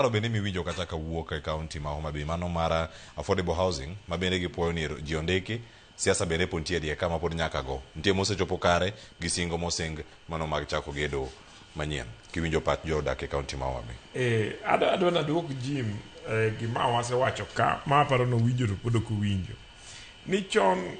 Paro bende miwinjo kata kawuok e kaunti ma Homa Bay mano mar affordable housing ma bende gipuoyo ni ji ondiki, siasa bende pod nitie e diere ka ma pod nyaka go. Nitie mosechopo kare gi singo mosing mano mag chako gedo manyien. Kiwinjo pach jodak e kaunti ma Homa Bay. Eh, adwa naduok Jim eh, gima wasewacho ka ma aparo nowinjo to pod ok owinjo. Ni chon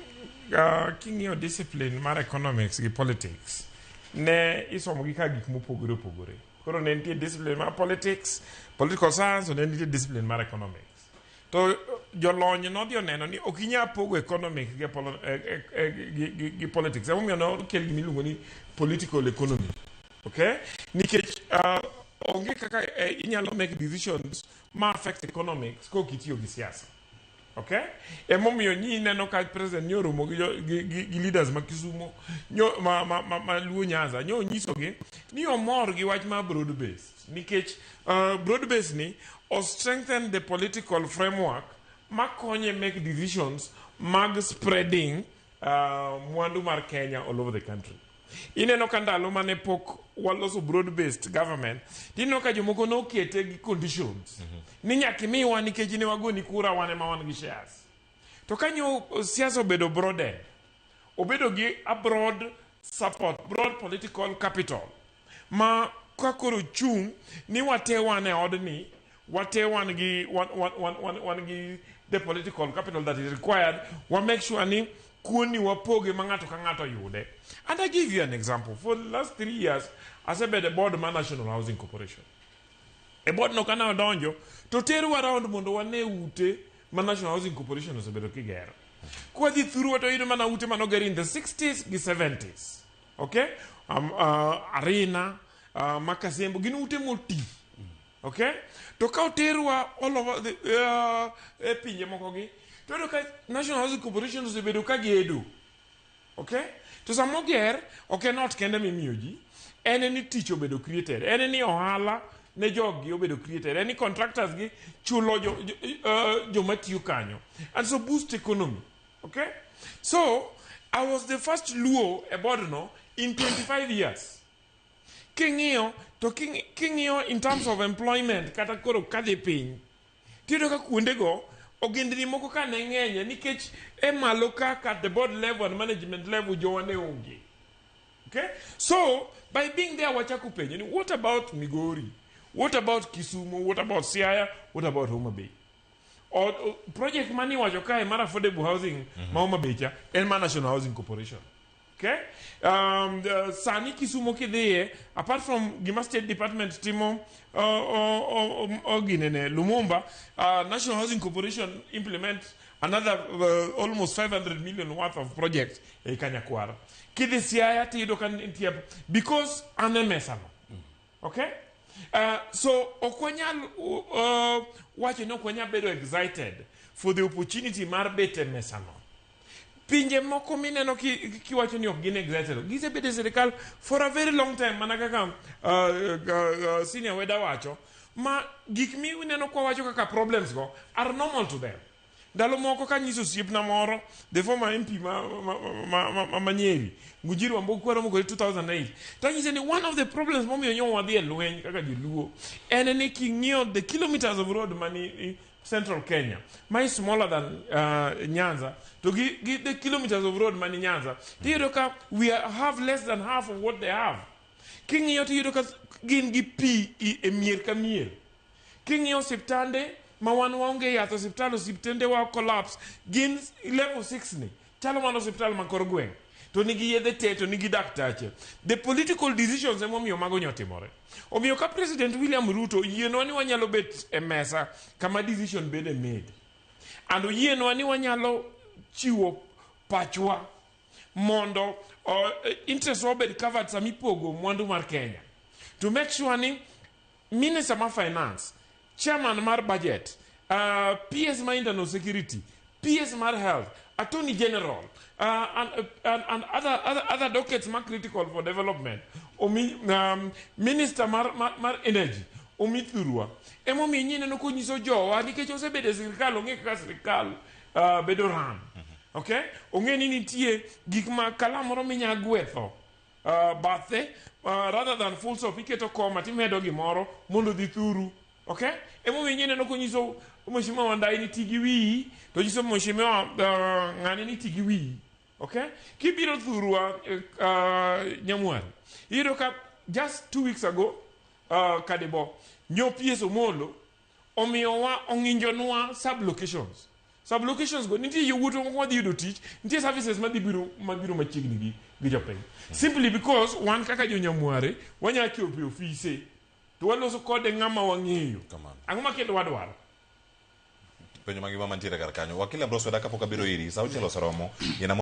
king'iyo discipline mar economics gi politics ne isomogi ka gik mopogore opogore. Koro ne nitie discipline mar politics, political science, to ne nitie discipline mar economics. To jolony nodhi oneno ni ok inyal pogo economics gi, eh, eh, gi politics. Emomiyo nokel gima iluongo ni political economy. Okay? Nikech onge kaka inyalo make decisions ma affect economics kok itiyo gi siasa. Okay? Emomiyo nyi neno ka president nyo oromo gi, gi, gi, gi leaders ma Kisumo nyo, ma, ma, ma, ma Luo Nyanza nyo onyisogi ni omor gi wach mar broad based nikech broad based ni o strengthen the political framework makonye make decisions mag spreading mwandu mar Kenya all over the country. Ineno ka ndalo mane pok waloso broad based government, tineno ka jomoko nokete gi conditions ni nyaka imiwa nikech ne wagoni kura wan ema wan gi shares. To ka nyo siasa obedo broadened, obedo gi a broad support, broad political capital ma ka koro chung' ni wate wan e odni, wate wan gi wan, wan, wan, wan, wan gi the political capital that is required, wa make sure ni kuoni wapoge ma ng'ato ka ng'ato yude. And I give you an example. For the last 3 years, asebedo e board mar National Housing Corporation. E board no kane odonjo, to terwa round mondo wane ute ma National Housing Corporation osebedo kigero. Kwadhi thurwa to yudo mana ute manoger in the 60s gi 70s. Okay? Arena, Makasembo, gin ute moti. Okay? To ka oterwa all over the, e pinje moko gi, to yudo ka National Housing Corporation osebedo ka gedo. Okay? To sama oger, ok en ot kende mimiyo ji, en ni tich obedo created, en ni ohala ne joggi obedo created, en ni contractors gi chulo joma tiyo kanyo. And so boost economy. Okay? So, I was the first Luo e board no in 25 years. King'iyo, to king'iyo in terms of employment, kata koro kadhi piny, tiyudo ka kuondego ogendni moko ka ne ng'enye nikech e malo kaka the board level and management level jowa ne onge. Okay? So, by being there wachako penjo ni what about Migori? What about Kisumu? What about Siaya? What about Homa Bay? Or project mani wacho kae mar affordable housing ma Homa Bay cha en mar National Housing Corporation. Okay? Sani Kisumo kidhiye, apart from gima State Department timo ginene Lumumba, National Housing Corporation implement another almost 500 million worth of projects e Kanyakwar. Kidhi Siaya tiyudo ka nitie because an e mesa no. Okay? So ok wanyal wacho ni ok wanyal bedo excited for the opportunity mar bet e mesa no. Pinje moko mineno kiwacho ni ok gin excited, gisebedo e sirikal for a very long time mana kaka senior weda wacho ma gik mineno kwa wacho kaka problems go are normal to them. Ndalo moko kanyiso osiepna moro, the former MP ma Nyeri, Ngunjiri Wambugu, kwaromo kode 2008, tanyise ni one of the problems momiyo nyo wadhi e lweny kaka joluo en ni king'iyo the kilometers of road mani central Kenya ma is smaller than Nyanza to gi the kilometers of road mani Nyanza, tiyudo ka we have less than half of what they have. King'iyo tiyudo ka gin gi pi e mier ka mier. King'iyo osiptande ma wan waonge yath osiptal, osiptende wa collapse, gin level 6 ni chalo mana osiptal ma kor gweng' to nigi yedhe te to nigi daktache. The political decisions emomiyo mago nyotimore. Omiyo ka President William Ruto oyienwa ni wanyalo bet e mesa kama decision bede made and oyienwa ni wanyalo chiwo pachwa mondo interest wa obed covered sama ipogo mwandu mar Kenya, to make sure ni minister mar finance, chairman mar budget, PS mar internal security, PS mar health, attorney general, and other dockets ma critical for development, omi minister mar energy omi thurwa. Emomiyo ineno konyiso jowa nikech osebedo e sirikal, ong'e kaka sirikal bedo run. Okay? Ong'e ni nitie gik ma kalam moro minya gwetho bathe, rather than full stop iketo koma timedo gimoro mondo odhi thuru. Okay? Emomiyo ineno konyiso Mheshimiwa Wandayi ni ti gi wiyi, to nyiso Mheshimiwa ng'ani ni ti gi wiyi. Okay? Kibiro thurwa Nyamwari, iyudo ka just 2 weeks ago Kadibo nyo PS Omolo omiyowa ong'injonwa sub locations. Sub locations go nitie yowuotwa moko madhi yudo tich, nitie services madhi biro mabiro machiegni gi jopiny. Simply because wan kaka jonyamware wanyalo chopo e ofise to waloso kode ng'ama wang'eyo. Kamano. Ang'o ma kendo wadwaro? Penjo mangima mantiere kar kanyo. Wakili Ambrose Weda kapok abiro iri, sa 6 oseromo. Gina